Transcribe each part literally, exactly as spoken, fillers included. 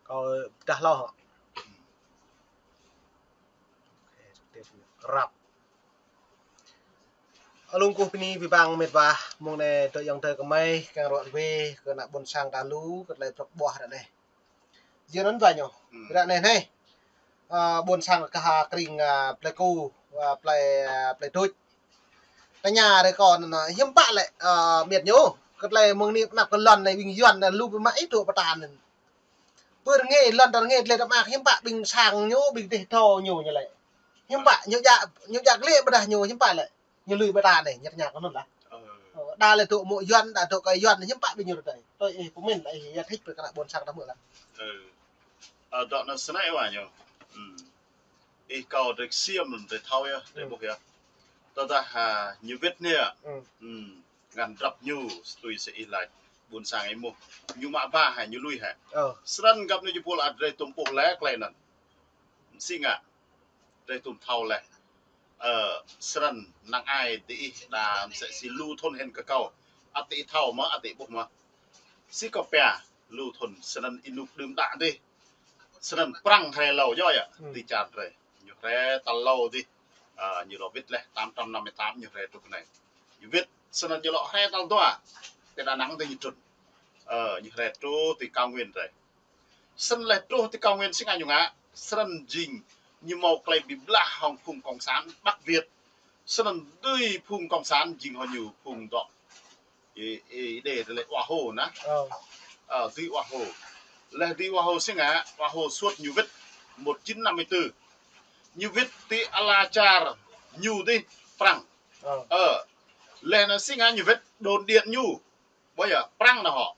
Kâo pơdah hloh. Rap. Alung kuh bơni abih bang met wa, mông anai dŏ ayŏng adơi gơmơi, kiăng ruă rơwe kơ ană ƀôn sang ta lu, kơ tơlơi prăp ƀuah ră anai. Jing anŭn wa ñu. Hmm. Ră anai anai. Ơ, ƀôn sang kơ ha kring, ơ, Plei Ku, ơ, Plei, ơ, Plei Tuč. Tơña rơkâo anŭn, ơ, hiư̆m pă lĕ, ơ, met ñu. Kơ tơlơi mơ̆ng anai pơ anăp kơ lŏn anai ƀing Yuan anŭn lu biă mă ih dŏ pơtă anŭn. Pơ rơngiă, lŏn ta rơngiă, tơlơi tơmă hiư̆m pă ƀing sang ñu, ƀing dêh thâo ñu ñu lĕ. Hiư̆m pă ñu djă, ñu djă glĕ ƀơdah ñu hiư̆m pă lĕ. Ñu lui ƀơi ta anai, ñu tơña kơ anŭn lah. Ơ. Ơ, đa lĕ dŏ mơ̆ Yuan, đa dŏ kơ Yuan, hiư̆m pă ƀing ñu tơdơi. Tui ih pơmĭn lah, ih yua thĭt brơi kơ ană ƀôn sang ta hmư̆ lah. Ơ. Ơ, dŏ anŭn snei wa ñu. Hmm. Ih kâo drơi ksiêm anŭn drơi thâo yơh, drơi ƀuh yơh. Tơdah, ha, ñu wĭt anai. Hmm. Hmm. Ngăn drăp ñu, tui si ih laĭ. Ƀôn sang ih mơ̆. Ñu mă ba hă, ñu lui hă. Ơ. Snăn găp anai jơpul adrơi tŭm ƀuh lĕ klei anŭn. Si ngă. Drơi tŭm thâo lĕ. Ơ, snăn năng ai dih ih đa msĕ si lu thŭn hĭn kơ kâo. Ăt dih ih thâo mơ̆, ăt dih ih ƀuh mơ̆. Si kâo pia, lu thŭn, snăn ih nuk đưm đă dih. Snăn Prăng hrĕ hlâo yơh yă, hmm, ti čar drơi. Ñu hrĕ tal hlâo dih. Ơ, ñu lŏ wĭt leh, tám trăm năm mươi tám ñu hrĕ truh kơ anai. Ñu wĭt, snăn ñu lŏ hrĕ tal dua. Ti Đà Nẵng dih ñu trŭn. Ơ, ñu hrĕ truh ti Cao Nguyên drơi. Snăn leh truh ti Cao Nguyên si ngă ñu ngă, snăn jing ñu mâo klei bi blah hŏng phung cộng sản Bắc Việt. Snăn dưi phung cộng sản jing hŏng ñu phung dŏ. Ê, ê, đê, đê lĕ Wa Hồ nă. Ơ. Ơ, dưi Wa Hồ. Leh dưi Wa Hồ si ngă, Wa Hồ suôt ñu wĭt một chín năm mươi tư. Ñu wĭt ti ala čar ñu dih Prăng. Ơ. Ơ. Leh anŭn si ngă ñu wĭt đồn điện ñu. Ƀơi yơh, Prăng nă hŏ.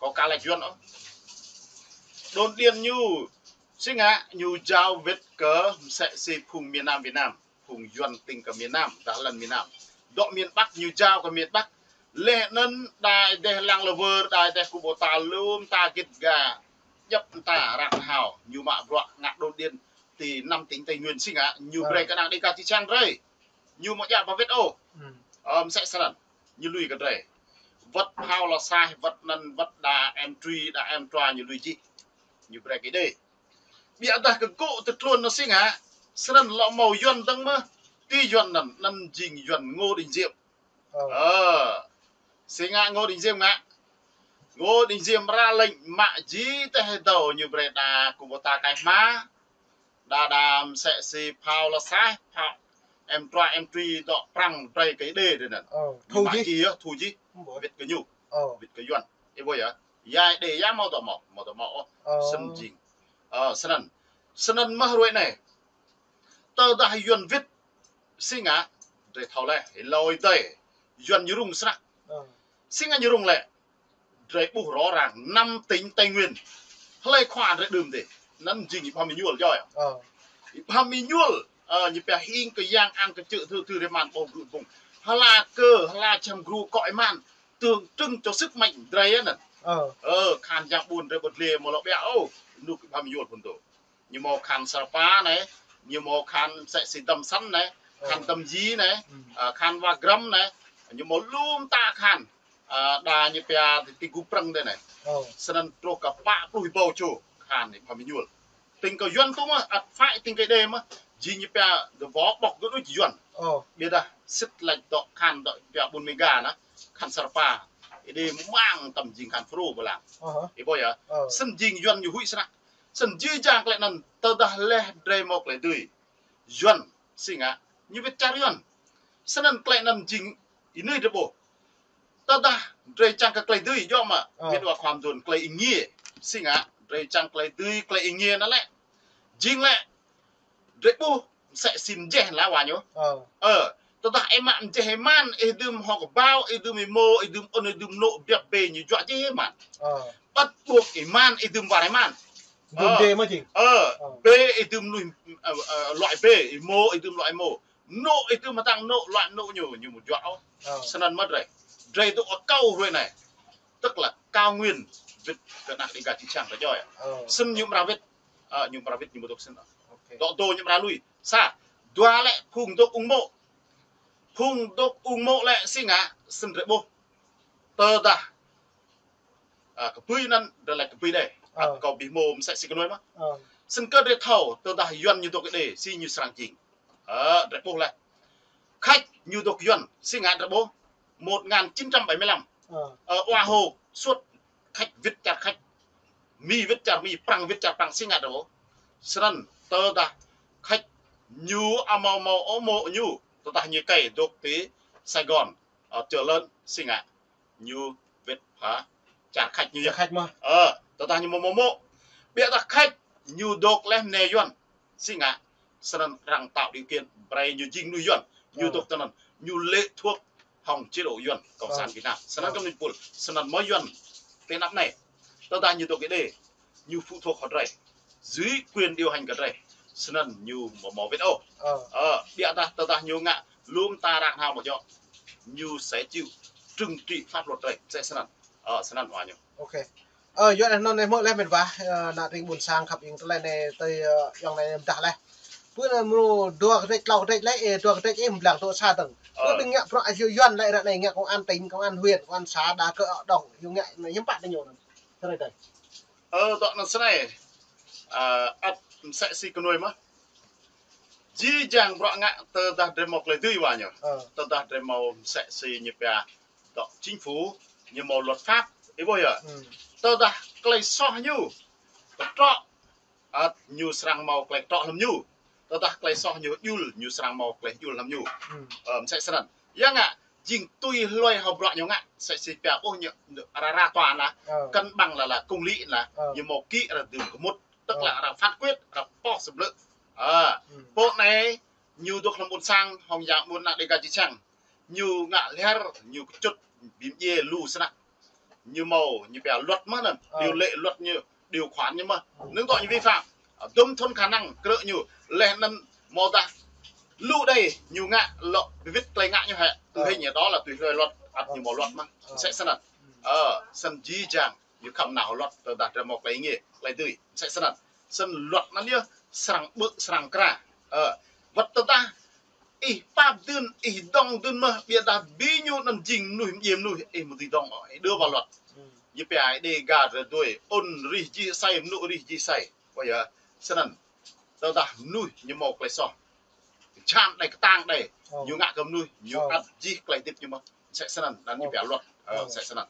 Kâo ka laĭ Yuan ôh. Đồn điện ñu, si ngă ñu jao wĭt kơ msĕ si phung miền Nam Việt Nam. Phung Yuan tĭng kơ miền Nam, dah lăn miền Nam. Dŏ miền Bắc ñu jao kơ miền Bắc. Leh anŭn đa dêh lăng lơ wơr, đa dêh Kubota lŏm ta git ga. Djăp ta răng hao, ñu mă bruă ngă đồn điện ti năm tỉnh Tây Nguyên si ngă, ñu brơi kơ ană Dêga či čang drơi. Ñu mơ̆ djă ba wĭt ôh. Hmm. Ơ, msĕ snăn. Ñu lui kơ drơi. Wăt phao lŏ saih, wăt anŭn, wăt đa em trui, đa em trua ñu lui jih. Ñu brơi kơ đê. Biă dah kơ gŏ tơtlôn anŭn si ngă, snăn lŏ mâo Yuan dơ̆ng mơ̆, ti Yuan anŭn, anŭn jing Yuan Ngô Đình Diệm. Ơ. Ơ. Si ngă Ngô Đình Diệm ngă. Ngô Đình Diệm ra lệnh mă jih teh dâo ñu brơi đa Kubota kai hma. Đa đa msĕ si phao lŏ saih, phao em trua em trui dŏ Prăng brơi kơ đê drơi anŭn. Ơ, ñu mă jih. Jih yơh, thu jih. Ơ. Wĭt kơ ñu. Ơ. Wĭt kơ Yuan. Ih ƀuh yơh. Yai đê yơh mâo dŏ mâo, mâo dŏ mâo ôh. Ơ. Snăn jing. Ơ, snăn. Snăn mơ̆ hruê anai. Tơdah Yuan wĭt si ngă, drơi thâo leh, hlâo ih dơi, Yuan ñu rŭng snăk. Ơ. Si ngă ñu rŭng lĕ, drơi ƀuh rõ ràng năm tỉnh Tây Nguyên. Hlơi khua drơi đưm dih, anŭn jing Y Bham Êñuôl yơh. Ơ. Y Bham Êñuôl, ơ, ñu pia hing kơ yang ang kơ čư̆ thư thư rơman ƀâo gru bung. Hla kơ, hla čăm gru kŏ êman, tượng trưng cho sức mạnh drơi anŭn. Ơ. Ơ, khan yang ƀuôn drơi ƀu dliê mơ̆ lŏ ƀiă ôh, nuk Y Bham Êñuôl phŭn dô. Ñu mâo khan Sarpa anai, ñu mâo khan msĕ si Dăm Săn anai, khan Dăm Ji anai, ơ, khan Wa Gram anai, ñu mâo lŏm ta khan, ơ, đa ñu pia ti, ti gŭ prăng dih anai. Ơ. Snăn truh kơ pă pluh êbâo čô khan Y Bham Êñuôl. Tĭng kơ Yuan tŭ mơ̆, ăt phải tĭng kơ đê mơ̆, jing ñu pia dơ wŏ ƀŏk gơ̆ đôč Yuan. Ơ. Biă dah sĭt lač dŏ khan dŏ pia ƀuôn Mega nă, khan Sarpa. Ih đê mơ̆ng tăm jing khan Phrô ƀơi lăng. Ơ hă. Ih ƀuh yơh. Ơ. Snăn jing Yuan ñu huĭ snăk. Snăn jih jang klei anŭn tơdah leh drơi mâo klei dưi. Yuan si ngă, ñu wĭt čar Yuan. Snăn klei anŭn jing ih nui drơi ƀuh. Tơdah drơi čang kơ klei dưi, yua mă, ơ, wĭt wa khua mduôn klei êngiê. Si ngă, drơi čang klei dưi, klei êngiê anŭn lĕ. Jing lĕ, drơi ƀuh, msĕ si mjeh lah wa ñu. Ơ. Ơ, tơdah ih mă mjeh êman, ih dưm hŏk bao, ih dưm êmô, ih dưm ŭn, ih dưm nô̆, biăp bê ñu juă jeh êman. Ơ. Ƀăt ƀuh êman, ih dưm war êman. Dưm bê mơ̆ jing? Ơ, bê ih dưm lui, ơ, ơ, loại bê, êmô ih dưm loại êmô. Nô̆ ih dưm mơtăng nô̆, loại nô̆ ñu, ñu mơ̆ juă ôh. Ơ. Snăn mơ̆ drơi. Drơi dŏ akâo hruê anai. Tức là Cao Nguyên wĭt kơ ană Dêga či čang ta djŏ yơh. Ơ. Snăn ñu amra wĭt. Ơ, ñu amra wĭt ñu mơdŏk snăn. Ôkê. Dŏ dô ñu amra lui. Sa, dua lĕ phung dŏ ung mô̆. Phung dŏ ung mô̆ lĕ si ngă, snăn drơi ƀuh. Tơdah. Ơ, kơ bưi anŭn, drơi lĕ kơ bưi đê. Ăt kâo ƀu hmâo mơsĕ si kơnuih mơ̆n. Snăn kơ drei thâo, tơdah Yuăn ñu dôk Êđê, si ñu srăng jing. Ơ, drei ƀuh leh. Khač ñu dôk Yuăn, si ngă drei ƀuh. Một ngàn chín trăm bảy mươi lăm. Ơ, Hoa hô, suôt khač wĭt čar khač. Mi wĭt čar Mi, Prăng wĭt čar Prăng, si ngă drei ƀuh. Snăn, tơdah khač ñu amâo mâo ôh mô̆ ñu, tơdah ñu kơi dôk ti Sài Gòn, ơ, čơ lăn, si ngă ñu wĭt pha čar khač ñu yơh. Khač mơ̆n. Ơ, tơdah ñu mâo mâo mô̆. Ƀiădah khač ñu dôk leh mơnê Yuăn. Si ngă, snăn arăng tạo điều kiện, brei ñu jing mơnuih Yuăn. Ñu dôk tơ anăn, ñu lệ thuộc hŏng chế độ Yuăn, Cộng sản Việt Nam. Snăn kơ mnuih pul, snăn mơ̆ Yuăn, ti anăp anei. Tơdah ñu dôk Êđê, ñu phụ thuộc hŏng drei. Dưới quyền điều hành kơ drei. Snăn ñu mâo mâo wĭt ôh. Ơ, ƀiădah tơdah ñu ngă, lŏm ta răng hao mơ̆ jŏ. Ñu sẽ chịu trừng trị pháp luật drei. Mơsĕ snăn. Ơ, snăn wa ñu. Ơ, yua anăn anei mơ̆ leh mĭt wa, ơ, ană tring ƀuôn sang khăp ing tơlơi anei tui, ơ, ayŏng anei mdah leh. Pơ anăn mrô dua kdrêč, tlâo kdrêč leh, ơ, dua kdrêč ih mblang tŏ sa tơ̆ng. Pơ ƀing ngă bruă Yuăn leh ră anei ngă công an tỉnh, công an huyện, công an xã đa kơ đŏng, ñu ngă anei hiư̆m pă tơ ñu anăn. Tơlơi dai. Ơ, dŏ anăn snei. Ơ, ăt mơsĕ si kơnuih mơ̆n. Jih jang bruă ngă tơdah drei mâo klei dưi wa ñu. Tơdah drei mâo mơsĕ si ñu pia dŏ chính phủ, ñu mâo luật pháp, ih ƀuh yơh. Tơdah klei soh ñu, ktrŏ, ăt ñu srăng mâo klei ktrŏ hlăm ñu. Tơdah klei soh ñu djŭl, ñu srăng mâo klei djŭl hlăm ñu. Ơ, mơsĕ snăn. Ya ngă, jing tui hluai hŏng bruă ñu ngă, mơsĕ si pia ƀuh ñu, ñu ră ră tòa anăn, cân bằng là, là công lý anăn, ñu mâo kĭ arăng dưm kơ mŭt, tức là arăng phán quyết, arăng pŏh sơblư̆. Ơ, pô anei, ñu dôk hlăm ƀuôn sang, hŏng yang ƀuôn ană Đêga jih jang. Ñu ngă lĕ, ñu kčŭt, bi mdjiê lu snăk. Ñu mâo, ñu pia luật mơ̆n anăn. Điều lệ luật ñu, điều khoản ñu mơ̆n. Năng dŏ ñu vi phạm. Dŭm thŭn khả năng krư̆ ñu. Leh anăn mâo dah lu đei ñu ngă lŏ bi wĭt klei ngă ñu hĕ. Tui hĕ ñu đó là tui hluai luật, ăt ñu mâo luật mơ̆n. Mơsĕ snăn. Ơ, snăn jih jang. Ñu khăm nao luật tơdah drei mâo klei êngiê, klei dưi. Mơsĕ snăn. Snăn luật anăn yơh srăng ƀơ̆ srăng kra. Ơ, wăt tơdah ih pap dưn, ih dŏng dưn mơh, ƀiădah bi ñu anăn jing mnuih mdjiê mnuih, ih mơ̆ dưi dŏng ôh, ih dŏ wăt luật. Ñu pia Đêga drei dưi, ôn rih jih asei, mnŭ rih jih asei. Ƀuh yơh, snăn. Tơdah mnuih ñu mâo klei soh. Čan đei, ktang đei. Ñu ngă kơ mnuih, ñu ăt jih klei hdĭp ñu mơh. Mơsĕ snăn, anăn ñu pia luật. Ơ, mơsĕ snăn.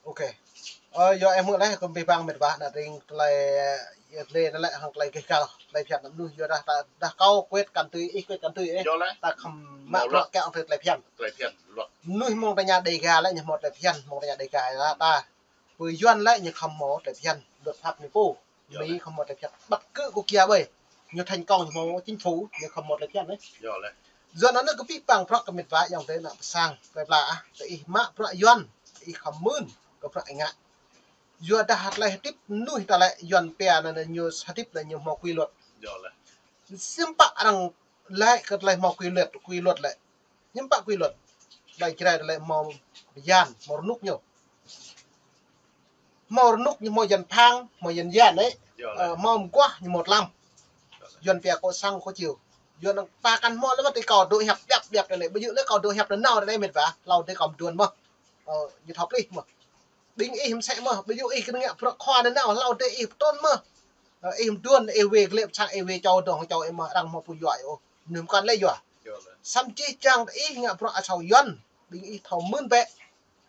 Ok. Ơ, yua ih hmư̆ leh, kơ bi bang mĭt wa, ană tring tơlơi, ơ, tơlơi anăn lĕ hŏng tơlơi gêh gal, tơlơi phiăn mnuih, yua dah, dah kâo kwĕt kăn tui, ih kwĕt kăn tui, ih. Yua leh. Ta khăm mă bruă kiăng tui tơlơi phiăn. Tơlơi phiăn, luật. Mnuih mơ̆ng tơña Đêga lĕ, ñu mâo tơlơi phiăn, mơ̆ng tơña Đêga lĕ, ta. Pơ Yuăn lĕ, ñu khăm mâo tơlơi phiăn, luật pháp ñu pô. Mi khăm mâo tơlơi phiăn. Bất cứ quốc gia ƀơi. Ñu thành công, ñu mâo chính phủ, ñu khăm mâo tơlơi phiăn anei. Yua anăn kơ bi bang bruă kơ mĭt wa ayŏng adei ană ƀuôn sang, plei pla ah, tơ ih mă bruă Yuăn, ih khăm mưn kơ bruă ih ngă. Yua dah tơlơi hdĭp mnuih ta lĕ Yuăn pia anăn ñu hdĭp lĕ ñu mâo quy luật. Hiư̆m pă arăng lĕ kơ tơlơi mâo quy luật, quy luật lĕ. Hiư̆m pă quy luật. Tơlơi Jrai lĕ mâo bơyan, mâo rơnŭk ñu. Mâo rơnŭk ñu mâo yan phang, mâo yan yan anei. Ơ, mâo mguah ñu mâo tlam. Yuăn pia kŏ sang kŏ čiu. Yuăn năng ta kăn mâo leh mơ̆ ti kâo dŏ hiăp biăp biăp anei. Ƀu djơ̆ leh kâo dŏ hiăp nanao anei mĭt wa. Hlâo dih kâo mduôn mơh. Ơ, ñu thâo plih mơh. Ƀing ih mơsĕ mơh, ƀu djơ̆ ih kơ ngă bruă khua nanao, hlâo dih ih pơtrŭn mơh. Ơ, ih mduôn, ih wê glĕ pơsang, ih wê čô dŏng čô ih mơh, arăng mâo pô yua ih ôh. Mnuih mkăn lĕ yua. Samơ̆ jih jang ih ngă bruă asâo Yuăn, ƀing ih thâo mưn bĕ.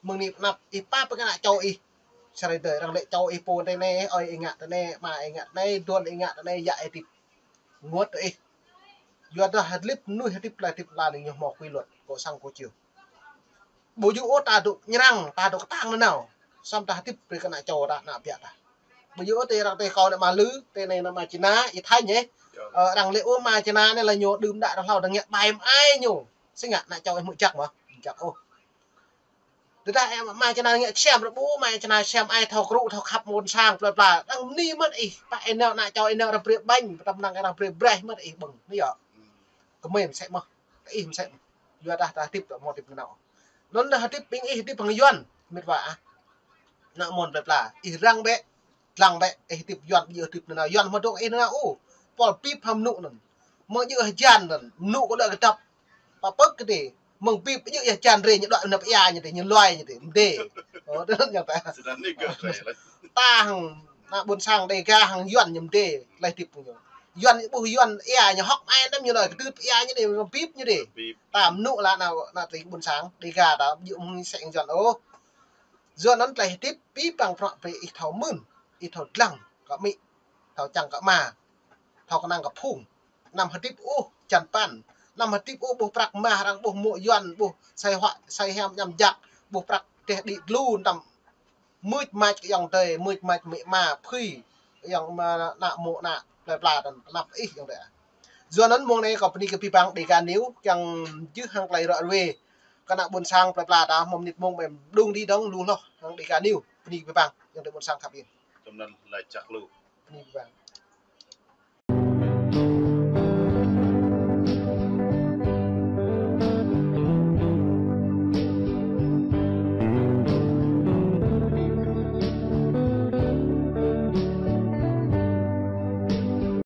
Mơ̆ng anei pơ anăp, ih pap kơ ană čô ih. Sơrơi dơi, arăng lĕ čô ih pô tơ anei, ơi ih ngă tơ anei, ama ih ngă tơ anei, duôn ih ngă tơ anei, yă ih hdĭp. Ênguôt kơ ih. Yua dah hdĭp mnuih hdĭp tơlơi hdĭp lăn ñu mâo quy luật, kŏ sang kŏ čiu. Ƀu djơ̆ ôh ta dŏ ñrăng, ta dŏ ktang nanao. Samơ̆ ta hdĭp brơi kơ ană čô ta, ană biă ta. Ƀu djơ̆ ôh tơ arăng tơ kâo ană Malư, tơ anei ană Čina, ih Thanh ih. Ơ, arăng lĕ ôh ama Čina anei lĕ ñu đưm đă arăng hlâo, arăng ngă ƀai mơai ñu. Si ngă ană čô ih hmư̆ jăk mơh, jăk ôh. Tơdah ih ama Čina ngă ksiêm rơbŭ, ama Čina ksiêm ai thâo krŭ, thâo khăp mơ̆ng ƀuôn sang, plei pla. Arăng mni mơ̆n ih, pă ih nao ană čô ih nao arăng brơi ƀañ, pơtăm năng arăng brơi braih mơ̆n ih ƀơ̆ng. Anei yơh. Kơ mơi mơsĕ mơh, kơ ih mơsĕ mơh. Yua dah ta hdĭp ta mâo hdĭp nanao. Anŭn dah hdĭp ƀing ih hdĭp hăng Yuăn, mĭt wa ah. Ană mơ̆n plei pla, ih răng bĕ, dlăng bĕ, ih hdĭp Yuăn, ƀu djơ̆ hdĭp nanao, Yuăn mơ̆ dŏ ih nanao ôh. Pôl bip hăm mnŭ anŭn. Mơ̆ng djơ̆ hơjan anŭn, mnŭ kơ đuaĭ kơdăp. Pă pơ̆k kơ dih, mơ̆ng bip djơ̆ hơjan rê ñu đuaĭ nao pơ ia ñu dih, ñu luai ñu dih, mdê. Ơ, tơ anŭn ñu ta. Snăn anei gơ̆ rê lĕ. ta hăng ană ƀôn sang Đêga hăng Yuan ñu mơdê, tơlơi hơdip ñu. Yuan ƀuh Yuan ia ñu hŏk ai năm ñu đơi, kơtư̆ ia ñu đơi, bíp ñu đơi. Bíp. Ta mơnŭ lah ană, ană tring ƀôn sang Đêga ta, ƀu mơ̆ng sĕng Yuan ôh. Yua anŭn tơlơi hơdip abih bang prăk pơpŭ ih thâo mưn, ih thâo dlăng kơ amĭ, thâo čang kơ ama, thâo kơnang kơ phung. Anăm hơdip ôh čan pan, anăm hơdip ôh ƀuh prăk mah arăng, ƀuh mô̆ Yuan, ƀuh sai huă, sai hiam ñăm jak, ƀuh prăk teh đĭ tlu, anăm mưč mač kơ ayŏng adơi, mưč mač amĭ ama, phưi kơ ayŏng ama, ană mô̆ ană plơi pla, anăm tơnap ih ayŏng adơi. Yua anŭn mông anai kâo bơni kơ abih bang Đêga News, kiăng jưh hăng tơlơi ră ruai kơ ană ƀôn sang plơi pla ta, mơ̆ng mơnit mông ƀơi mơđung đĭ dơ̆ng lu hloh hăng Đêga News, bơni kơ abih bang ayŏng adơi ƀôn sang khăp ih. Bơni kơ abih bang.